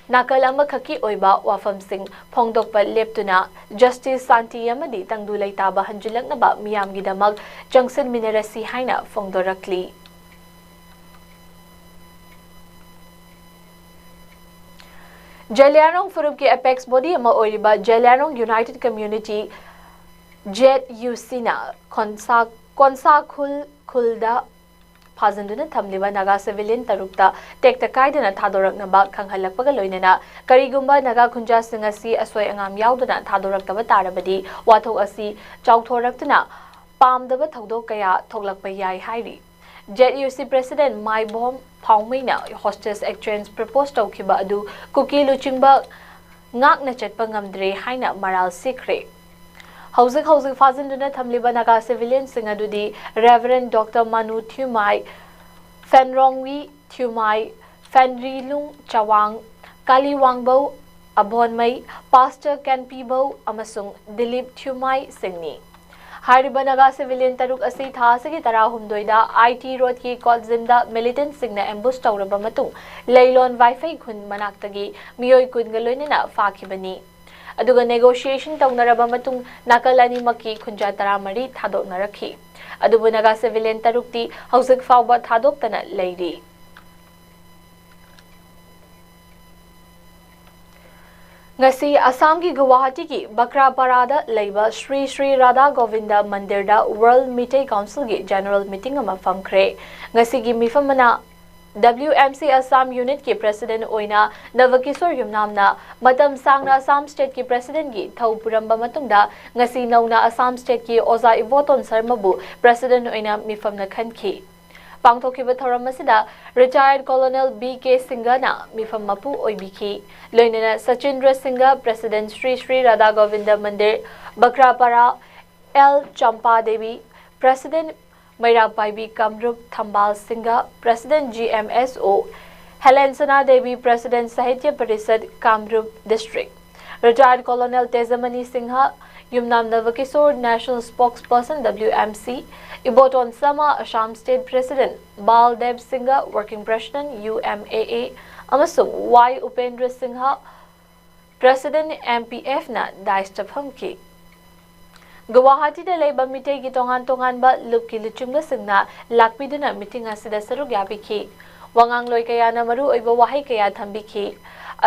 ꯅꯥꯀꯜ ꯑꯃꯈꯛꯀꯤ ꯑꯣꯏꯕ ꯋꯥꯐꯝꯁꯤꯡ ꯐꯣꯡꯗꯣꯛꯄ ꯂꯦꯞꯇꯨꯅ justice, ꯁꯥꯟꯇꯤ ꯑꯃꯗꯤ ꯇꯪꯗꯨ ꯂꯩꯇꯥꯕ ꯍꯟꯖꯤꯜꯂꯛꯅꯕ ꯃꯤꯌꯥꯝꯒꯤꯗꯃꯛ ꯆꯪꯁꯤꯟꯃꯤꯟꯅꯔꯁꯤ ꯍꯥꯏꯅ ꯐꯣꯡꯗꯣꯔꯛꯂꯤ꯫ ꯖꯦꯂꯤꯌꯥꯡꯔꯣꯡ ꯐꯨꯔꯨꯞꯀꯤ apex body ꯑꯃ ꯑꯣꯏꯔꯤꯕ ꯖꯦꯂꯤꯌꯥꯡꯔꯣꯡ United Community, JUC ꯅ ꯀꯣꯟꯁꯥ-, ꯀꯣꯟꯁꯥꯈꯨꯜ ꯈꯨꯜꯗ ꯐꯥꯖꯤꯟꯗꯨꯅ ꯊꯝꯂꯤꯕ ꯅꯥꯒꯥ civilian ꯇꯔꯨꯛꯇ ꯇꯦꯛꯇ ꯀꯥꯏꯗꯅ ꯊꯥꯗꯣꯔꯛꯅꯕ ꯈꯪꯍꯜꯂꯛꯄꯒ ꯂꯣꯏꯅꯅ ꯀꯔꯤꯒꯨꯝꯕ ꯅꯥꯒꯥ ꯈꯨꯟꯖꯥꯁꯤꯡ ꯑꯁꯤ ꯑꯁꯣꯏ ꯑꯉꯥꯝ ꯌꯥꯎꯗꯅ ꯊꯥꯗꯣꯔꯛꯇꯕ ꯇꯥꯔꯕꯗꯤ ꯋꯥꯊꯣꯛ ꯑꯁꯤ ꯆꯥꯎꯊꯣꯔꯛꯇꯨꯅ ꯄꯥꯝꯗꯕ ꯊꯧꯗꯣꯛ ꯀꯌꯥ ꯊꯣꯛꯂꯛꯄ ꯌꯥꯏ ꯍꯥꯏꯔꯤ꯫ JUC president ꯃꯥꯏꯕꯣꯝ ꯐꯥꯎꯃꯩꯅ hostage exchange propose ꯇꯧꯈꯤꯕ ꯑꯗꯨ ꯀꯨꯀꯤ ꯂꯨꯆꯤꯡꯕ ꯉꯥꯛꯅ ꯆꯠꯄ ꯉꯝꯗ꯭ꯔꯦ ꯍꯥꯏꯅ ꯃꯔꯥꯜ ꯁꯤꯈ꯭ꯔꯦ꯫ ꯍꯧꯖꯤꯛ ꯍꯧꯖꯤꯛ ꯐꯥꯖꯤꯟꯗꯨꯅ ꯊꯝꯂꯤꯕ ꯅꯥꯒꯥ civilian ꯁꯤꯡ ꯑꯗꯨꯗꯤ Reverend Doctor ꯃꯅꯨ ꯊ꯭ꯌꯨꯃꯥꯏ, ꯐꯦꯟꯔꯣꯡꯋꯤ ꯊ꯭ꯌꯨꯃꯥꯏ, ꯐꯦꯟꯔꯤꯂꯨꯡ ꯆꯋꯥꯡ, ꯀꯥꯂꯤꯋꯥꯡꯕꯧ ꯑꯕꯣꯟꯃꯩ, Pastor ꯀꯦꯟꯄꯤꯕꯧ ꯑꯃꯁꯨꯡ ꯗꯤꯂꯤꯞ ꯊ꯭ꯌꯨꯃꯥꯏ ꯁꯤꯡꯅꯤ꯫ ꯍꯥꯏꯔꯤꯕ ꯅꯥꯒꯥ civilian ꯇꯔꯨꯛ ꯑꯁꯤ ꯊꯥ ꯑꯁꯤꯒꯤ ꯇꯔꯥꯍꯨꯝꯗꯣꯏꯗ IT road ꯀꯤ ꯀꯣꯠꯖꯤꯝꯗ militant ꯁꯤꯡꯅ ambush ꯇꯧꯔꯕ ꯃꯇꯨꯡ ꯂꯩꯂꯣꯟ ꯋꯥꯏꯐꯩ ꯈꯨꯟ ꯃꯅꯥꯛꯇꯒꯤ ꯃꯤꯑꯣꯏ ꯀꯨꯟꯒ ꯂꯣꯏꯅꯅ ꯐꯥꯈꯤꯕꯅꯤ꯫ ꯑꯗꯨꯒ negotiation ꯇꯧꯅꯔꯕ ꯃꯇꯨꯡ ꯅꯥꯀꯜ ꯑꯅꯤꯃꯛꯀꯤ ꯈꯨꯟꯖꯥ ꯇꯔꯥꯃꯔꯤ ꯊꯥꯗꯣꯛꯅꯔꯛꯈꯤ꯫ ꯑꯗꯨꯕꯨ ꯅꯥꯒꯥ civilian ꯇꯔꯨꯛꯇꯤ ꯍꯧꯖꯤꯛ ꯐꯥꯎꯕ ꯊꯥꯗꯣꯛꯇꯅ ꯂꯩꯔꯤ꯫ ꯉꯁꯤ ꯑꯁꯥꯝꯒꯤ ꯒꯨꯋꯥꯍꯥꯇꯤꯒꯤ ꯕꯀ꯭ꯔꯥꯄꯥꯔꯥꯗ ꯂꯩꯕ ꯁ꯭ꯔꯤ ꯁ꯭ꯔꯤ ꯔꯥꯙꯥ ꯒꯣꯕꯤꯟꯗ ꯃꯟꯗꯤꯔꯗ World ꯃꯤꯇꯩ Council ꯒꯤ general meeting ꯑꯃ ꯐꯝꯈ꯭ꯔꯦ꯫ ꯉꯁꯤꯒꯤ ꯃꯤꯐꯝ ꯑꯃꯅ WMC Assam unit ꯀꯤ president ꯑꯣꯏꯅ ꯅꯕꯀꯤꯁꯣꯔ ꯌꯨꯝꯅꯥꯝꯅ ꯃꯇꯝ ꯁꯥꯡꯅ ꯑꯁꯥꯝ state ꯀꯤ president ꯀꯤ ꯊꯧ ꯄꯨꯔꯝꯕ ꯃꯇꯨꯡꯗ ꯉꯁꯤ ꯅꯧꯅ ꯑꯁꯥꯝ state ꯀꯤ ꯑꯣꯖꯥ ꯏꯕꯣꯇꯣꯟ ꯁꯔꯃꯕꯨ president ꯑꯣꯏꯅ ꯃꯤꯐꯝꯅ ꯈꯟꯈꯤ꯫ ꯄꯥꯡꯊꯣꯛꯈꯤꯕ ꯊꯧꯔꯝ ꯑꯁꯤꯗ retired Colonel B K ꯁꯤꯡꯒꯅ ꯃꯤꯐꯝ ꯃꯄꯨ ꯑꯣꯏꯕꯤꯈꯤ꯫ ꯂꯣꯏꯅꯅ ꯁꯆꯤꯟꯗ꯭ꯔ ꯁꯤꯡꯒ, President ꯁ꯭ꯔꯤ ꯁ꯭ꯔꯤ ꯔꯥꯙꯥ ꯒꯣꯕꯤꯟꯗ ꯃꯟꯗꯤꯔ, ꯕꯀ꯭ꯔꯥꯄꯥꯔꯥ, ꯑꯦꯜ ꯆꯝꯄꯥ ꯗꯦꯕꯤ, President ꯃꯩꯔꯥ ꯄꯥꯏꯕꯤ ꯀꯥꯃꯔꯨꯞ, ꯊꯝꯕꯥꯜ ꯁꯤꯡꯒ, President G M S O, Helen ꯁꯅꯥ Devi, President Sahitya parishad, ꯀꯥꯃꯔꯨꯞ District, retired Colonel ꯇꯦꯖꯃꯅꯤ Singh, Yumnam ꯅꯕꯀꯤꯁꯣꯔ, National Spokesperson W M C, Iboton ꯁꯃꯥ, Assam State President, ꯕꯥꯜꯗꯦꯕ Singh, Working President U M A A, ꯑꯃꯁꯨꯡ ꯋꯥꯏ Upendra Singh, President M P F ꯅ dais ꯇ ꯐꯝꯈꯤ꯫ ꯒꯨꯋꯥꯍꯥꯇꯤꯗ ꯂꯩꯕ ꯃꯤꯇꯩꯒꯤ ꯇꯣꯉꯥꯟ ꯇꯣꯉꯥꯟꯕ ꯂꯨꯞꯀꯤ ꯂꯨꯆꯤꯡꯕꯁꯤꯡꯅ ꯂꯥꯛꯄꯤꯗꯨꯅ meeting ꯑꯁꯤꯗ ꯁꯔꯨꯛ ꯌꯥꯕꯤꯈꯤ꯫ ꯋꯥꯉꯥꯡꯂꯣꯏ ꯀꯌꯥꯅ ꯃꯔꯨꯑꯣꯏꯕ ꯋꯥꯍꯩ ꯀꯌꯥ ꯊꯝꯕꯤꯈꯤ꯫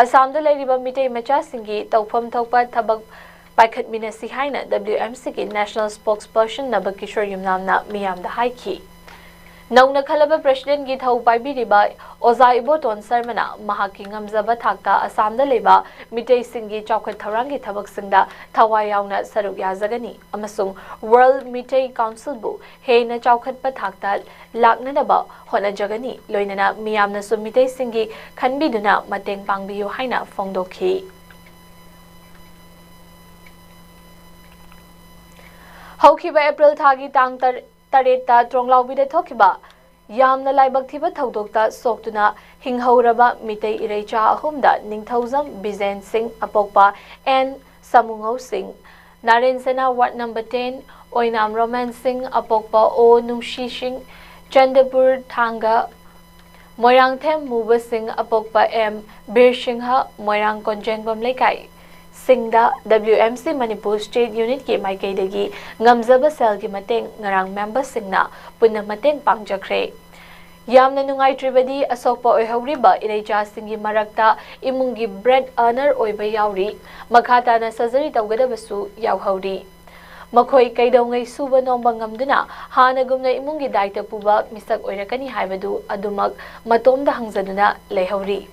ꯑꯁꯥꯝꯗ ꯂꯩꯔꯤꯕ ꯃꯤꯇꯩ ꯃꯆꯥꯁꯤꯡꯒꯤ ꯇꯧꯐꯝ ꯊꯣꯛꯄ ꯊꯕꯛ ꯄꯥꯏꯈꯠꯃꯤꯟꯅꯁꯤ ꯍꯥꯏꯅ W M C ꯒꯤ National Spokesperson ꯅꯕꯀꯤꯁꯣꯔ ꯌꯨꯝꯅꯥꯝꯅ ꯃꯤꯌꯥꯝꯗ ꯍꯥꯏꯈꯤ꯫ ꯅꯧꯅ ꯈꯜꯂꯕ President ꯀꯤ ꯊꯧ ꯄꯥꯏꯕꯤꯔꯤꯕ ꯑꯣꯖꯥ ꯏꯕꯣꯇꯣꯟ ꯁꯔꯃꯅ ꯃꯍꯥꯛꯀꯤ ꯉꯝꯖꯕ ꯊꯥꯛꯇ ꯑꯁꯥꯝꯗ ꯂꯩꯕ ꯃꯤꯇꯩꯁꯤꯡꯒꯤ ꯆꯥꯎꯈꯠ ꯊꯧꯔꯥꯡꯒꯤ ꯊꯕꯛꯁꯤꯡꯗ ꯊꯋꯥꯏ ꯌꯥꯎꯅ ꯁꯔꯨꯛ ꯌꯥꯖꯒꯅꯤ ꯑꯃꯁꯨꯡ World ꯃꯤꯇꯩ Council ꯕꯨ ꯍꯦꯟꯅ ꯆꯥꯎꯈꯠꯄ ꯊꯥꯛꯇ ꯂꯥꯛꯅꯅꯕ ꯍꯣꯠꯅꯖꯒꯅꯤ, ꯂꯣꯏꯅꯅ ꯃꯤꯌꯥꯝꯅꯁꯨ ꯃꯤꯇꯩꯁꯤꯡꯒꯤ ꯈꯟꯕꯤꯗꯨꯅ ꯃꯇꯦꯡ ꯄꯥꯡꯕꯤꯌꯨ ꯍꯥꯏꯅ ꯐꯣꯡꯗꯣꯛꯈꯤ꯫ ꯍꯧꯈꯤꯕ April ꯊꯥꯒꯤ ꯇꯥꯡ ꯇꯔ-, ꯇꯔꯦꯠꯇ ꯇ꯭ꯔꯣꯡꯂꯥꯎꯕꯤꯗ ꯊꯣꯛꯈꯤꯕ ꯌꯥꯝꯅ ꯂꯥꯏꯕꯛ ꯊꯤꯕ ꯊꯧꯗꯣꯛꯇ ꯁꯣꯛꯇꯨꯅ ꯍꯤꯡꯍꯧꯔꯕ ꯃꯤꯇꯩ ꯏꯔꯩꯆꯥ ꯑꯍꯨꯝꯗ ꯅꯤꯡꯊꯧꯖꯝ ꯕꯤꯖꯦꯟ ꯁꯤꯡ, ꯑꯄꯣꯛꯄ ꯑꯦꯟ ꯁꯃꯨꯉꯧ ꯁꯤꯡ, ꯅꯥꯔꯦꯟ ꯁꯦꯅꯥ, Ward number ten, ꯑꯣꯏꯅꯥꯝ ꯔꯣꯃꯥꯟ ꯁꯤꯡ, ꯑꯄꯣꯛꯄ ꯑꯣ ꯅꯨꯡꯁꯤ ꯁꯤꯡ, ꯆꯟꯗꯄꯨꯔ ꯊꯥꯡꯒ, ꯃꯣꯏꯔꯥꯡꯊꯦꯝ ꯃꯨꯕ ꯁꯤꯡ, ꯑꯄꯣꯛꯄ ꯑꯦꯝ ꯕꯤꯔ ꯁꯤꯡꯍ, ꯃꯣꯏꯔꯥꯡ ꯀꯣꯟꯖꯦꯡꯕꯝ ꯂꯩꯀꯥꯏ ꯁꯤꯡꯗ W M C Manipur State Unit ꯀꯤ ꯃꯥꯏꯀꯩꯗꯒꯤ ꯉꯝꯖꯕ ꯁꯦꯜꯒꯤ ꯃꯇꯦꯡ ꯉꯔꯥꯡ member ꯁꯤꯡꯅ ꯄꯨꯟꯅ ꯃꯇꯦꯡ ꯄꯥꯡꯖꯈ꯭ꯔꯦ꯫ ꯌꯥꯝꯅ ꯅꯨꯡꯉꯥꯏꯇ꯭ꯔꯤꯕꯗꯤ, ꯑꯁꯣꯛꯄ ꯑꯣꯏꯍꯧꯔꯤꯕ ꯏꯔꯩꯆꯥꯁꯤꯡꯒꯤ ꯃꯔꯛꯇ ꯏꯃꯨꯡꯒꯤ bread earner ꯑꯣꯏꯕ ꯌꯥꯎꯔꯤ, ꯃꯈꯥ ꯇꯥꯅ surgery ꯇꯧꯒꯗꯕꯁꯨ ꯌꯥꯎꯍꯧꯔꯤ꯫ ꯃꯈꯣꯏ ꯀꯩꯗꯧꯉꯩ ꯁꯨꯕ ꯅꯣꯝꯕ ꯉꯝꯗꯨꯅ ꯍꯥꯟꯅꯒꯨꯝꯅ ꯏꯃꯨꯡꯒꯤ ꯗꯥꯏꯇ ꯄꯨꯕ ꯃꯤꯁꯛ ꯑꯣꯏꯔꯛꯀꯅꯤ ꯍꯥꯏꯕꯗꯨ ꯑꯗꯨꯃꯛ ꯃꯇꯣꯝꯗ ꯍꯪꯖꯗꯨꯅ ꯂꯩꯍꯧꯔꯤ꯫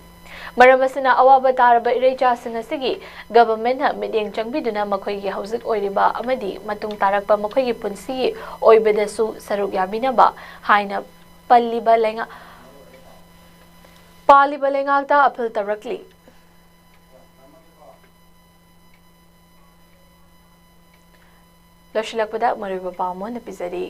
ꯃꯔꯝ ꯑꯁꯤꯅ, ꯑꯋꯥꯕ ꯇꯥꯔꯕ ꯏꯔꯩꯆꯥꯁꯤꯡ ꯑꯁꯤꯒꯤ government ꯅ ꯃꯤꯠꯌꯦꯡ ꯆꯪꯕꯤꯗꯨꯅ ꯃꯈꯣꯏꯒꯤ ꯍꯧꯖꯤꯛ ꯑꯣꯏꯔꯤꯕ ꯑꯃꯗꯤ ꯃꯇꯨꯡ ꯇꯥꯔꯛꯄ ꯃꯈꯣꯏꯒꯤ ꯄꯨꯟꯁꯤꯒꯤ ꯑꯣꯏꯕꯗꯁꯨ ꯁꯔꯨꯛ ꯌꯥꯕꯤꯅꯕ ꯍꯥꯏꯅ ꯄꯜꯂꯤꯕ ꯂꯩꯉꯥꯛ ꯄꯥꯜꯂꯤꯕ ꯂꯩꯉꯥꯛꯇ ꯑꯄꯤꯜ ꯇꯧꯔꯛꯂꯤ꯫ ꯂꯣꯏꯁꯤꯜꯂꯛꯄꯗ ꯃꯔꯨꯑꯣꯏꯕ ꯄꯥꯎ ꯑꯃ ꯑꯣꯏꯅ ꯄꯤꯖꯔꯤ꯫